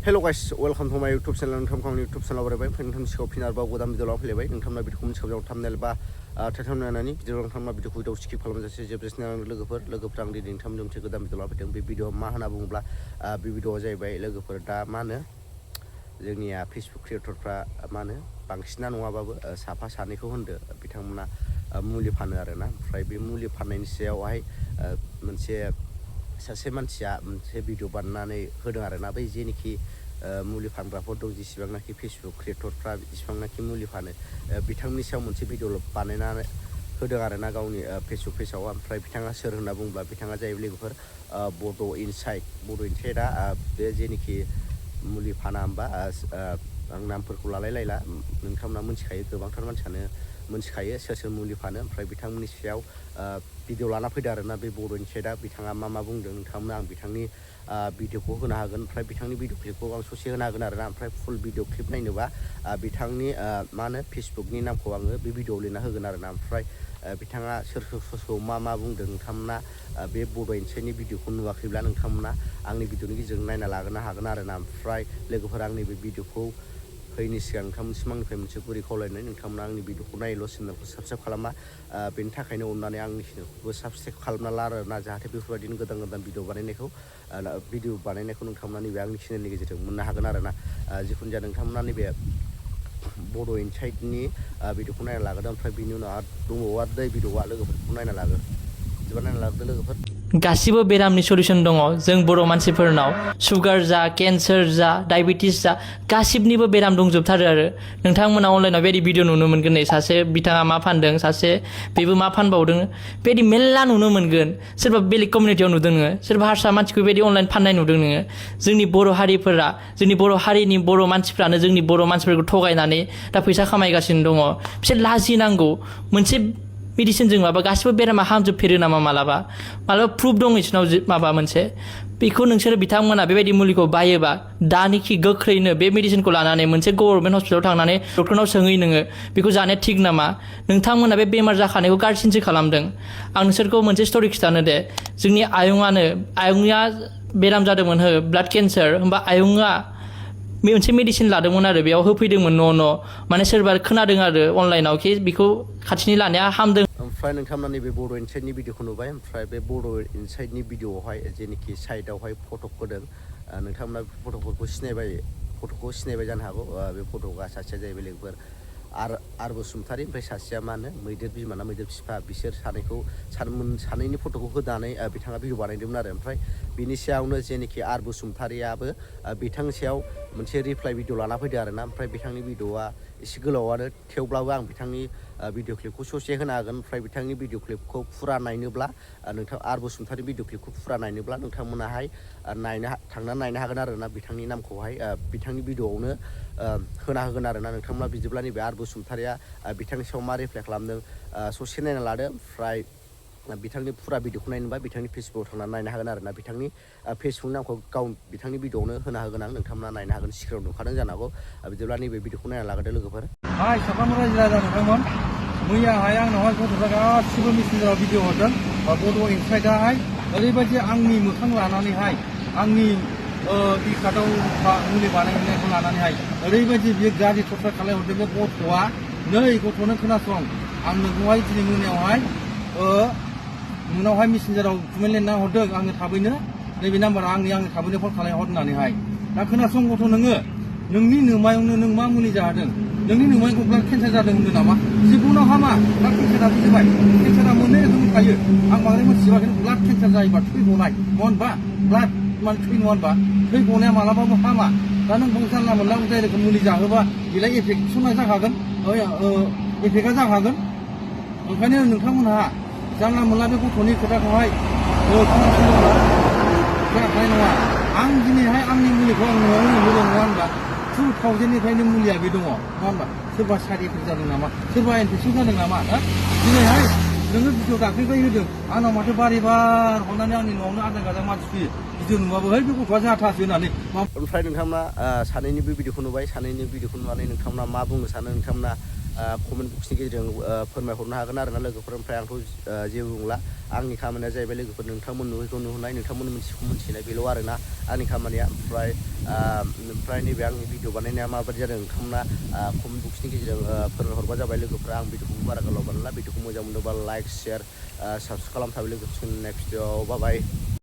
Hello guys, welcome to my YouTube channel. नोंथांमोननि YouTube channel बरायबाय नोंथांनि सिगाङाव फिन आरोबाव गोदान भिडिअ लाना फैलायबाय नोंथांमोना भिडिअखौ मोनथिखाबाय थाम्बनेल बा टाइटेल नायनानै भिडिअ नोंथांमोना भिडिअखौ भिडिअ स्किप खालामजासे जोबजासिम लोगोफोर आं दिनै नोंथांमोननि मोनसे गोदान भिडिअ लाना फैदों बे भिडिअआ मा होनना बुङोब्ला बे भिडिअआ जाहैबाय लोगोफोर दा मा होनो जोंनिया फेसबुक क्रिएटरफ्रा मा होनो बांसिना नङाबाबो साफा सानैखौ होनदो बिथांमोना मुलि फानो आरोना ओमफ्राय बे मुलि फाननायनि सायावहाय मोनसे सासे मानसिया मोनसे भिडिअ बानायनानै होदों आरोना बै जेनोखि मुलि फानग्राफोर दं जेसेबांनाखि फेसबुक क्रिएटरफ्रा जेसेबांनाखि मुलि फानो बिथांनि सायाव मोनसे भिडिअ बानायनानै होदों आरोना गावनि फेसबुक पेजाव ओमफ्राय बिथाङा सोर होनना बुङोब्ला बिथाङा जाहैबाय लोगोफोर बड' इनसाइडआ बे जेनोखि मुलि फाना होमबा आं नामफोरखौ लालायलायला नोंथांमोना मिथिखायो गोबांथार मानसियानो मिथिखायो सोर सोर मुलि फानो ओमफ्राय बिथांमोननि सायाव भिडिअ लाना फैदों आरोना बे बड' इनसाइडआ बिथाङा मा बुंदों नोंथांमोना आं बिथांनि भिडिअखौ होनो हागोन ओमफ्राय बिथांनि भिडिअ क्लिपखौ आं ससे होनो हागोन आरोना ओमफ्राय फुल भिडिअ क्लिप नायनोबा बिथांनि मा होनो फेसबुकनि नामखौ आङो बे भिडिअआव लिरना होगोन आरोना ओमफ्राय बिथाङा सोरखौ मा बुंदों नोंथांमोना बे बड' इनसाइडनि भिडिअखौ नुवाखैब्ला नोंथांमोना आंनि भिडिअनि गेजेरजों नायना लागोनो हागोन आरोना ओमफ्राय लोगोफोर आंनि बे भिडिअखौ फैनि सिगां नोंथांमोनसिम आंनिफ्राय मोनसे गुरै खावलायनाय नोंथांमोना आंनि भिडिअखौ नायल' चेनेलखौ साबस्क्राइब खालामा बेनि थाखायनो अननानै आंनि चेनेलखौबो साबस्क्राइब खालामना ला आरोना जाहाथे बेफोरबायदिनो गोदान भिडिअ बानायनायखौ नोंथांमोना नैबे आंनि चेनेलनि गेजेरजों मोननो हागोन आरोना जिखुनु जाया नोंथांमोना नैबे बड' इनसाइडनि भिडिअखौ नायना लागोन ओमफ्राय बिनि उनाव दंबावो आरो दै भिडिअआ लोगोफोरखौ नायना लागोन बिदिबा नायना लागोन लोगोफोर गासिबो बेरामनि सल्युसन दङ जों बर' मानसिफोरनाव सुगार जा केन्सार जा डायबेटिस जा गासिबनिबो बेराम दंजोबथारो आरो नोंथांमोना अनलाइनाव बेबायदि भिडिअ नुनो मोनगोन नै सासे बिथाङा मा फानदों सासे बेबो मा फानबावदों बेबायदि मेल्ला नुनो मोनगोन सोरबा बेलेग कमिउनिटियाव नुदों नोङो सोरबा हारसा मानसिखौ बेबायदि अनलाइन फाननाय नुदों नोङो जोंनि बर' हारिफोरा जोंनि बर' हारिनि बर' मानसिफ्रानो जोंनि बर' मानसिफोरखौ थगायनानै दा फैसा खामायगासिनो दङ बिसोर लाजिनांगौ मोनसे मेडिसिनजों माबा गासिबो बेरामा हामजोबफेरो नामा मालाबा प्रुफ दं इसोरनाव माबा मोनसे बेखौ नोंसोर बिथांमोना बेबायदि मुलिखौ बायोबा दानिखि गोख्रैनो बे मेडिसिनखौ लानानै मोनसे गभर्नमेन्ट हस्पिटालाव थांनानै डक्टरनाव सोंहै नोङो बेखौ जानाया थिग नामा नोंथांमोना बे बेमार जाखानायखौ गाज्रिसो खालामदों आं नोंसोरखौ मोनसे स्ट'रि खिथानो दे जोंनि आयंआ बेराम जादोंमोन ब्लाड केन्सार होमबा आयंआ मोनसे मेडिसिन लादोंमोन आरो बेयाव होफैदोंमोन न' माने सोरबा खोनादों आरो अनलाइनाव कि बेखौ खाथिनि लानाया हामदों ओमफ्राय नोंथांमोना नैबे बड' इनसाइडनि भिडिअखौ नुबाय ओमफ्राय बे बड' इनसाइडनि भिडिअआवहाय जेनोखि साइडआवहाय फटक होदों नोंथांमोना फटकफोरखौ सिनायबाय जानो हागौ बे फटकआ सासेया जाहैबाय लोगोफोर आर बसुमतारी ओमफ्राय सासेया मा होनो मैदेर बिमा ना मैदेर बिफा बिसोर सानैनि फटकखौ होनानै बिथाङा भिडिअ बानायदोंमोन आरो ओमफ्राय बिनि सायावनो जेनोखि आर बसुमतारीयाबो बिथांनि सायाव मोनसे रिप्लाइ भिडिअ लाना फैदों आरोना ओमफ्राय बिथांनि भिडिअआ एसे गोलावानो थेवब्लाबो आं बिथांनि भिडिअ क्लिपखौ ससे होनो हागोन ओमफ्राय बिथांनि भिडिअ क्लिपखौ फुरा नायनोब्ला नोंथां आर बसुमतारी भिडिअ क्लिपखौ फुरा नायनोब्ला नोंथांमोनाहाय थांनानै नायनो हागोन आरोना बिथांनि नामखौहाय बिथांनि भिडिअआवनो होना होगोन आरोना नोंथांमोना बिदिब्ला नैबे आर बसुमतारीया बिथांनि सायाव मा रिप्लाइ खालामदों ससे नायना लादो ओमफ्राय बिथांनि फुरा भिडिअखौ नायनोबा बिथांनि फेसबुकाव थांनानै नायनो हागोन आरोना बिथांनि फेसबुकनि नामखौ बिथांनि भिडिअआवनो होना होगोन आं नोंथांमोना नायनो हागोन स्क्रिनाव नुखादों जानो हागौ बिदिब्ला नैबे भिडिअखौ नायना लागोदो लोगोफोर साफ्रोमबो रायजो राजा नोंथांमोन मैयाहाय आंनावहाय गथ'फ्रा गासिबो मेसेन्जाराव भिडिअ हरदों बड' इनसाइडआहाय ओरैबायदि आंनि मोखां लानानैहाय आंनि बिखादाव मुलि बानायनायखौ लानानैहाय ओरैबायदि बियो गाज्रि टर्चार खालामहरदों बे गथ'आ नै गथ'नो खोनासं आं नोंखौहाय दिनै मोनायावहाय नोंनावहाय मेसेन्जाराव कमेन्ट लिरना हरदों आंनो थाबैनो नैबे नाम्बारा आंनो थाबैनो फन खालामहर होननानैहाय दा खोनासं गथ' नोंनि नोमायावनो नों मा मुलि जादों नोंनि नोमायाव ब्लाड केन्सार जादों होनदों नामा जिबनाव हामा ब्लाड केन्सारा बुजिबाय केन्सारा मोननै रोखोमनि थायो आं बांद्राय मिथिजोबा खिन्थु ब्लाड केन्सार जायोबा थै गनाय नङा होनबा ब्लाड माने थै नङा होनबा थै गनाया मालाबाबो हामा दा नों जानला मोनला जाय रोखोम मुलि जाहोबा बेलाय एफेक्सना जाखागोन एफेक्टआ जाखागोन ओंखायनो नोंथांमोनहा जानला मोनला बे गथ'नि खोथाखौहाय जाखानाय नङा आं दिनैहाय आंनि मुलिखौ आं न'आवनो होदों नङा होनबा 2000निफ्रायनो मुलिया बे दङ नङा होनबा सोरबा साइड इफेक्ट जादों नामा सोरबा इनफेकसन जादों नामा दिनैहाय नोङो भिडिअ दाख्लैनिफ्राय होदों आंनाव माथो बार हरनानै आंनि न'आवनो आजां गाजां मानसि फैयो भिडिअ नुबाबो बे गथ'आ जाथासै होननानै ओमफ्राय नोंथांमोना सानैनिबो भिडिअखौ नुबाय सानैनि भिडिअखौ नुनानै नोंथांमोना मा बुंनो सानो नोंथांमोना कमेन्ट बक्सनि गेजेरजों फोरमायहरनो हागोन आरोना लोगोफोर। ओमफ्राय आंथ' जेबो बुंला, आंनि खामानिया जाहैबाय लोगोफोर नोंथांमोन नुयैखौ नुहोनाय, नोंथांमोन मोनथिखौ मोनथिनाय, बेल' आरोना आंनि खामानिया। ओमफ्राय नैबे आंनि भिडिअ बानायनाया माबायदि जादों नोंथांमोना कमेन्ट बक्सनि गेजेरजों फोरमायहरबा जाबाय लोगोफोर। आं भिडिअखौ बारा गोलाव बानायला, भिडिअखौ मोजां मोनदोंबा लाइक, शेयार, साबस्क्राइब खालामथाबै लोगोफोर। नेक्स्ट भिडिअ बाय बाय।